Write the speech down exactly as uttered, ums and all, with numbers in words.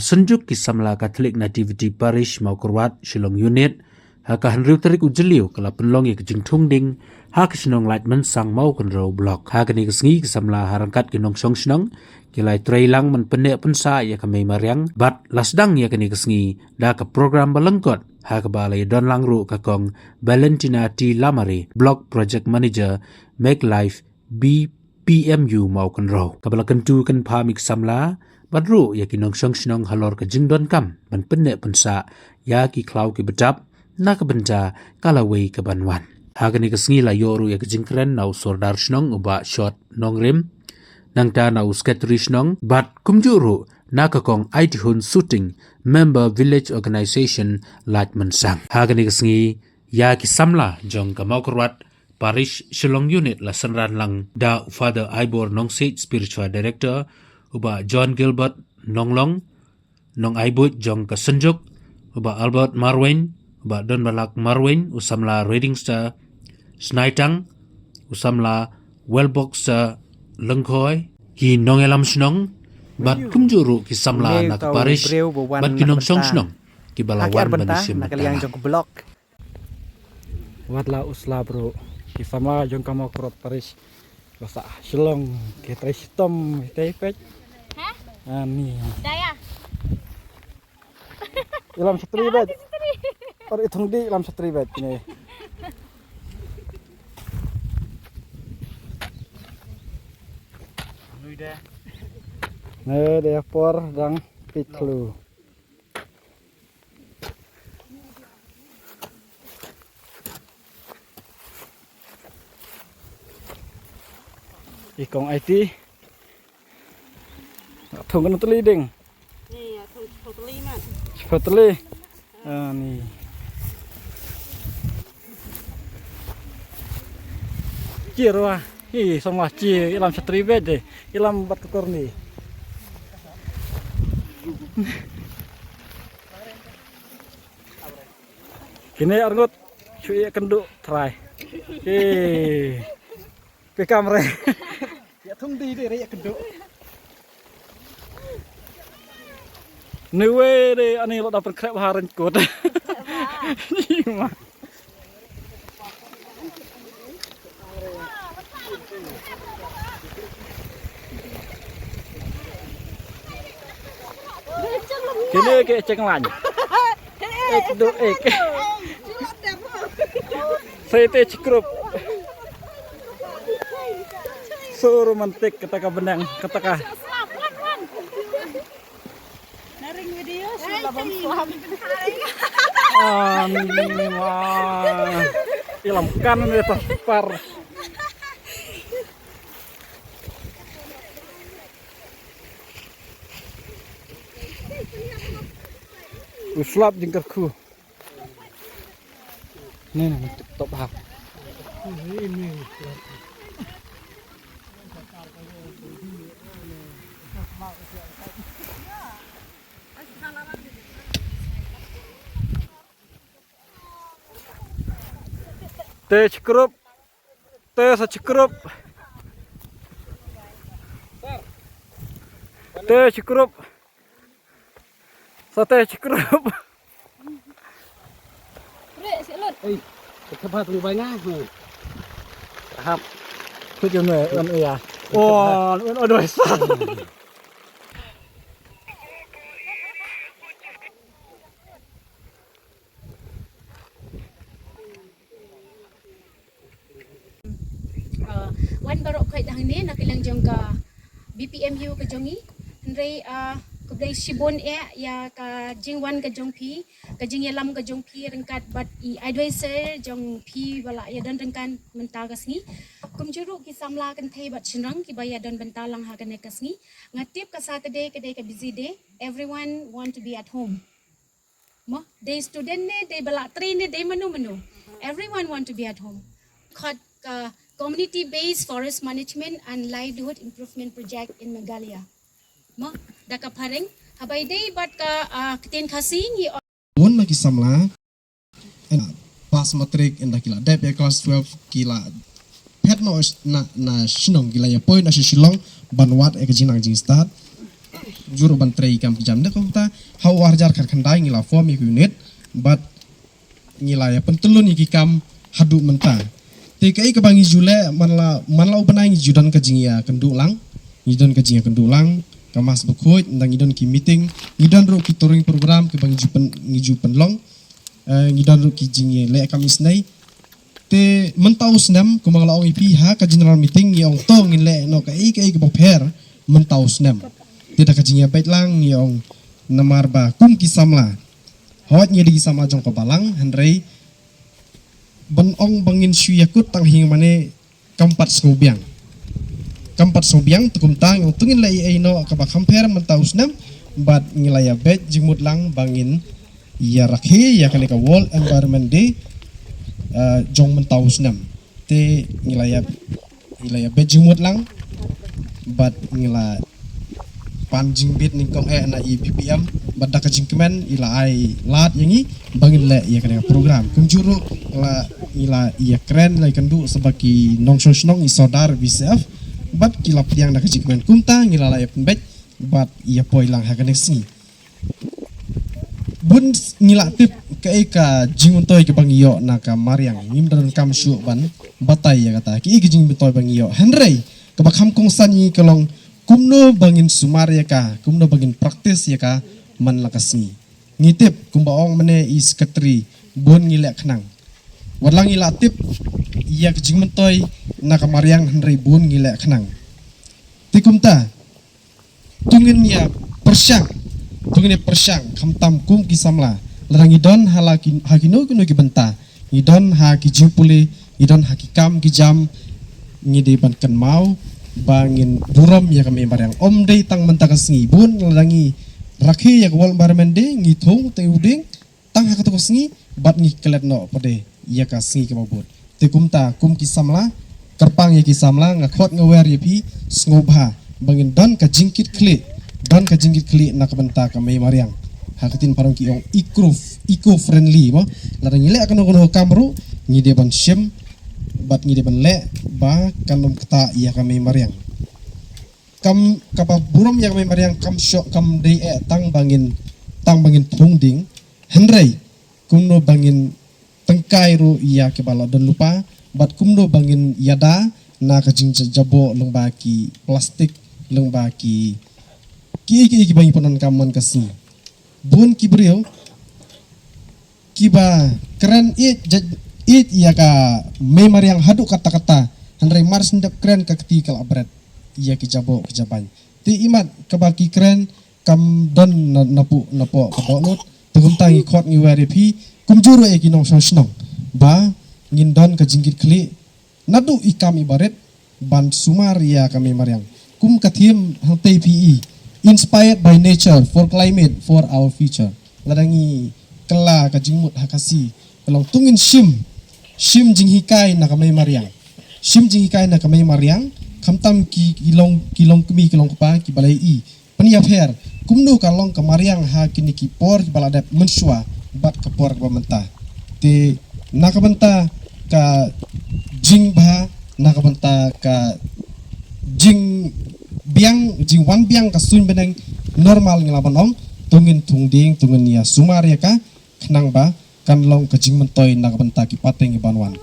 Synjuk ki samla Catholic Nativity Parish Mawkyrwat Shillong Unit, ha ka hynriew tarik u Jylliew ka la pynlong ïa ka jingthung ding ha ka shnong Laitmynsang Mawkynrew Block. Ha kane ka sngi ki samla ha ryngkat ki nongshong shnong ki la trei lang ban pynneh pynsah ïa ka mei mariang bad la sdang ïa kane ka sngi da ka program ba lyngkot ha kaba la ïadon lang ruh ka kong Valentina T Lamare, Block Project Manager, Make Life B P M U Mawkynrew, kaba la kyntu kynpham ïa ki samla bad ruh ïa ki nongshong shnong halor ka jingdonkam ban pynneh pynsah ïa ki khlaw ki btap na ka bynta ka lawei ka ban wan. Ha kane ka sngi la ïoh ruh ïa ka jingkren na u Sordar Shnong u Bah Short Nongrim, nangta na u Secretary Shnong bad kumjuh ruh na ka kong Aitihun Suting, Member Village Organisation Laitmynsang. Ha kane ka sngi ïa ki samla jong ka Mawkyrwat Parish Shillong Unit la synran lang da u Father Aibor Nongsiej, Spiritual Director, u Bah John Gilbert Nonglong, Nong Aibuit jong ka Synjuk, u Bah Albert Marwein, u Bah Donbalak Marwein, u samla Reading Star Snaitang, u samla Wellboxer Lyngkhoi, ki nongïalam shnong bad kumjuh ruh ki samla na ka parish bad ki nongshong shnong kiba la wan ban ïashim bynta. Wat la u slap ruh ki samla jong ka Mawkyrwat Parish. Ba sah Shillong ki trei shitom ki trei peit. Ha? Ani. Daya. Ilam shatri beit. Or ithung di ilam shatri beit ni. Ne de por dang pitlu. I kong Aiti. Thung kan teli ding. Ni, thung, thung teli man. Thung teli. Ah, ni. Ci ruh. Hi, sama ci ilam shatri beit de. Ilam bat kotor ni. Kine arngut shu ïa kynduh trai. Eh. Pe kam re. Ïa thung di de re ïa kynduh. Ni we de ani lo da pynkrep ha ryngkut. Ni ma. Kine ke chenglaiñ. Ek, do, ek. Sa te chikrup. So romantic kata ka bneng, kata ka. Naring video, sula bang suam. Ani, wah. Ilam kan ni tas par. U slap jingkyrkhu. Ni, ni, ni, top ha. Te chikrup. Te sa chikrup. Te chikrup. Sa te chikrup. Ei, ka ba tu bai nga. Hap. Ku jom ne, on ya. Oh, on, on, on, on. Uh, wan baroh khoit hangne na ka liang jong ka B P M U ka jong ngi. Hynrei, uh, khublei shibun eh ïa ka jingwan ka jong phi, ka jingïalam ka jong phi ryngkat bad i advisor jong phi ba la ïadon ryngkat mynta ka sngi. Kumjuh ruh ki samla kynthei bad shynrang kiba ïadon bynta lang ha kane ka sngi. Nga tip ka Saturday ka dei ka busy day. Everyone want to be at home. Mo, dei student ne, dei ba la trei ne, dei mano mano. Everyone want to be at home. Khot ka Community Based Forest Management and Livelihood Improvement Project in Meghalaya. Mo, da ka phareng, haba ïadei bad ka, ah, ktien Khasi ngi. Bun na ki samla, eh, pass matric, ynda ki la dep ïa class twelve, ki la phet noh na, na shnong, ki la ïa poi na sha Shillong ban wad ïa ka jingnang jingstad. Jur ban trei kam ki jam da kumta ha u arhajar khatkhyndai ngi la form ïa ki unit bad ngi la ïa pyntyllun ïa ki kam haduh mynta. Te kaei kaba ngi ju leh man la man la u bnai ngi ju don ka jingïakynduh lang, ngi don ka jingïakynduh lang ka Mass Bakhuid, nda ngi don ki meeting, ngi don ruh ki touring program kiba ngi ju pyn ngi ju pynlong. Eh, ngi don ruh ki jingïaleh kam isnei. Te mynta u snem kumba la ong ïa phi ha ka general meeting ngi ong to ngin leh noh kaei kaei kaba pher mynta u snem. Te da ka jingïabeit lang ngi ong namar ba kum ki samla hoi ngi da ki samla jong ka balang hynrei ban ong ba ngin shu ïakut tang hi mane kam pat sngewbiang. Kam pat sngewbiang te kumta ngi ong to ngin leh ei ei noh kaba kham pher mynta u snem bad ngi la ïabeit jingmut lang ba ngin ïa rakhe ïa kane ka World Environment Day, eh, jong mynta u snem. Te ngi la ïa ngi la ïabeit jingmut lang bad ngi la pan jingbit nyngkong eh na i P P M bad da ka jingkmen i la ai lad ïa ngi ba ngin leh ïa kane ka program. Kumjuh ruh la ngi la ïakren la ïakynduh sa bad ki nongshong shnong i Sordar V C F bad ki la pdiang da ka jingkmen kumta ngi la la ïa pynbeit bad ïa poi lang ha kane ka sngi. Bun ngi la tip kaei ka jingmyntoi kaba ngi ïoh na ka mariang. Ngim da donkam shuh ban batai ïa kata kaei ka jingmyntoi ba ngi ïoh. Hynrei kaba kham kongsan ïa ngi ka long kumno ba ngin sumar ïa ka, kumno ba ngin practice ïa ka man la ka sngi. Ngi tip kumba ong mane i secretary bun ngi leh khnang. Wat la ngi la tip ïa ka jingmyntoi na ka mariang hynrei bun ngi leh khnang. Te kumta to ngin ïa pyrshang, to ngin ïa pyrshang khamtam kum ki samla. Lada ngi don ha la ki ha kino kino ki bynta, ngi don ha ki jingpule, ngi don ha ki kam ki jam, ngi dei ban kynmaw ba ngin burom ïa ka mei mariang. Ym dei tang mynta ka sngi bun lada ngi rakhe ïa ka World Environment Day ngi thung te u dieng tang ha kato ka sngi bad ngi klet noh pat de ïa ka sngi kaba bud. Te kumta kum ki samla kyrpang ïa ki samla nga khot nga wer ïa phi sngewbha ba ngin don ka jingkit khlieh, don ka jingkit khlieh na ka bynta ka mei mariang. Ha ka ktien phareng ki ong eco eco friendly mo. Lada ngi leh kano kano kam ruh ngi dei ban shim bad ngi dei ban leh ba kan ym ktah ïa ka mei mariang. Kam kaba burom ïa ka mei mariang kam shoh kam dei eh tang ba ngin tang ba ngin thung dieng. Hynrei kumno ba ngin tyngkai ruh ïa kiba la don lypa bad kumno ba ngin ïada na ka jingjaboh lyngba ki plastik lyngba ki ki ki kiba ngi pyndonkam man ka sngi. Bun ki briew kiba kren ïeit ïeit ïa ka mei mariang haduh katta katta hynrei mar shu dep kren ka kti ka la bret ïa ki jaboh ki jabain. Te imat kaba ki kren kam don na napoh napoh ka dohnud. Te kumta ngi khot ngi wer ïa phi kumjuh ruh ïa ki nongshong shnong ba ngin don ka jingkit khlieh naduh i kam i barit ban sumar ïa ka mei mariang. Kum ka theme hangtei phi i inspired by nature for climate for our future. Lada ngi kylla ka jingmut ha Khasi ka long to ngin shim shim jinghikai na ka mei mariang. Shim jinghikai na ka mei mariang khamtam ki ki long ki long kmie ki long kpa kiba la i pynïapher kumno ka long ka mariang ha kine ki por kiba la dep mynshuwa bad ka por kaba mynta. Te na ka bynta ka jingbha na ka bynta ka jingbiang jingwan biang ka suiñ bneng normal ngi la ban ong to ngin thung dieng to ngin ïa sumar ïa ka khnang ba kan long ka jingmyntoi na ka bynta ki pateng ki ban wan.